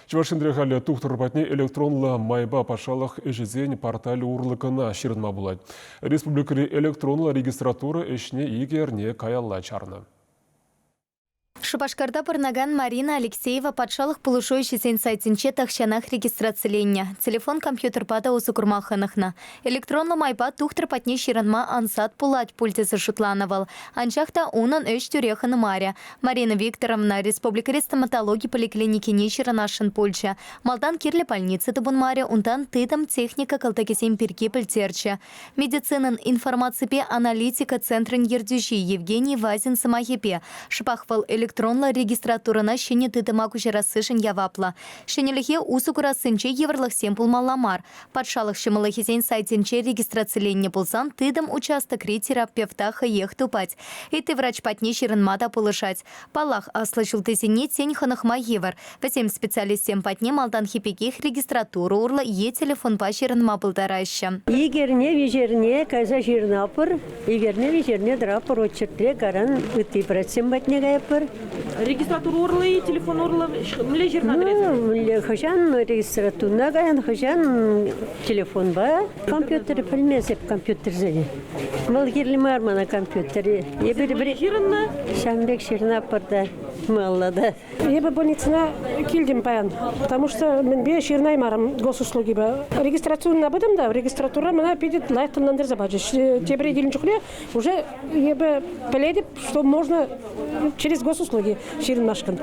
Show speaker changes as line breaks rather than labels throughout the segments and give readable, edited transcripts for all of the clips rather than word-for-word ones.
Чӑваш Енре халӗ тухтӑр патне электронлӑ майпа патшалӑх ӗҫӗсен порталӗ урлӑ кӑна ҫырӑнма пулать. Республикӑри электронлӑ регистратура ӗҫне икӗ эрне каялла чарнӑ.
Шупашкарта пурӑнакан Марина Алексеева патшалӑх пулӑшу ӗҫӗсен сайтӗнче тахҫанах регистрациленнӗ. Телефон-компьютерпа та усӑ курма хӑнӑхнӑ. Электронлӑ майпа тухтӑр патне ҫырӑнма ансат пулать пуль тесе шутланӑ вӑл. Анчах та унӑн ӗҫ тӳрех ӑнмарӗ. Марина Викторовна республикӑри стоматологи поликлиникине ҫырӑнасшӑн пулчӗ. Малтан кирлӗ больница тупӑнмарӗ, унтан тытӑм техника кӑлтӑкӗсем пирки пӗлтерчӗ. Медицинӑн информаципе аналитика центрӗн ертӳҫи Евгений Вазин сӑмахӗпе, шӑпах вӑл электронлӑ регистратурӑна ҫӗнӗ тытӑма куҫарассишӗн яваплӑ. Ҫӗнӗлӗхе усӑ курассинче йывӑрлӑхсем пулмалла мар. Патшалӑх ҫӑмӑллӑхӗсен сайтӗнче регистрациленнӗ пулсан тытӑм участокри терапевта хӑех тупать. Ытти врач патне ҫырӑнма та пулӑшать. Паллах, аслӑ ҫултисене тен хӑнӑхма йывӑр. Вӗсем специалистсем патне малтанхи пекех регистратура урлӑ е телефонпа ҫырӑнма пултараҫҫӗ.
Ик эрне, виҫ эрне кайса ҫырӑнатпӑр. Ик эрне, виҫ эрне тӑратпӑр очередре, кайран ытти врачсем патне каятпӑр.
Регистратура урлӑ-и, телефон урлӑ мӗнле ҫырӑнатӑр эсир?
Ну, мӗнле хӑҫан регистратурӑна каян, хӑҫан телефонпа. Компьютер пӗлмесӗп компьютерсене. Вӑл кирлӗ мар мана компьютер. Эпир
ҫырӑннӑ?
Ҫавӑн пек ҫырӑнатпӑр та, малла та.
Эпӗ больницӑна килтӗм паян, потому что мӗнпе ҫырӑнаймарӑм госуслугипе. Регистрационна пытӑм та, регистратура мана питӗ лайӑх тӑнлантарса пачӗҫ. Тепре килнӗ чухне уже эпӗ пӗлетӗп, что можно через госуслуги ҫырӑнмашкӑн.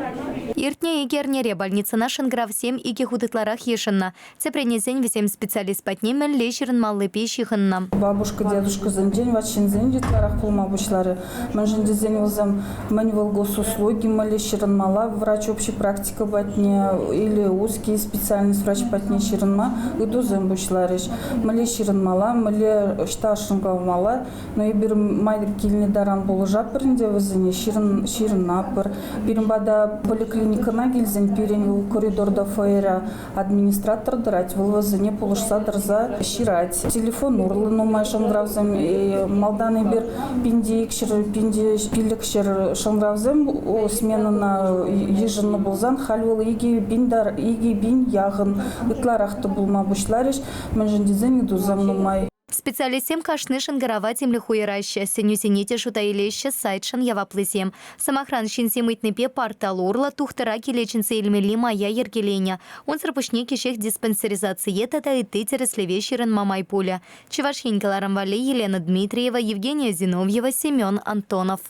Иртнӗ икӗ эрнере больницӑна шӑнкӑравсем икӗ хут ытларах йышӑннӑ. Тӗпренесен вӗсем специалист патне мӗнле ҫырӑнмаллипе ҫыхӑннӑ.
Бабушка, дедушкӑсенчен ват ҫынсен ытларах пулма пуҫларӗ. Мӗншӗн тесен вӗсем мӗн вӑл госуслуги, мӗнле ҫырӑнмалла врач общей практика патне или узкий специальность врач патне ҫырӑнма ыйтусем пуҫларӗҫ. Мӗнле ҫырӑнмалла, мӗнле ӑҫта шӑнкӑравмалла. Но эпир май килнӗ таран пулӑшатпӑр ӗнтӗ вӗсене, ҫырӑнатпӑр. Пирӗн пата поликлиникӑна килсен пирӗн коридорта фойера Администратор тӑрать, вӑл вӗсене пулӑшса тӑрса ҫырать. Телефон урлӑ нумай шӑнкӑравсем. Малтан эпир пинте икҫӗр, пинте пилӗкҫӗр шӑнкӑравсем сменӑна йышӑннӑ пулсан, халь вӑл 2000 яхӑн ытларах та пулма пуҫларӗҫ, мӗншӗн тесен ыйтусем нумай.
Специалистсем кашни шӑнкӑрава тимлӗх уйӑраҫҫӗ, сӗнӳсене те шута илеҫҫӗ сайтшӑн яваплисем. Сӑмахран, ҫынсем ыйтнипе портал урлӑ тухтӑра киле чӗнсе илмелли мая йӗркеленӗ. Унсӑр пуҫне кӗҫех диспансеризацие тата ытти тӗрӗслеве ҫырӑнма май пулӗ. Чӑваш Ен кӑларӑм валли Елена Дмитриева, Евгения Зиновьева, Семен Антонов.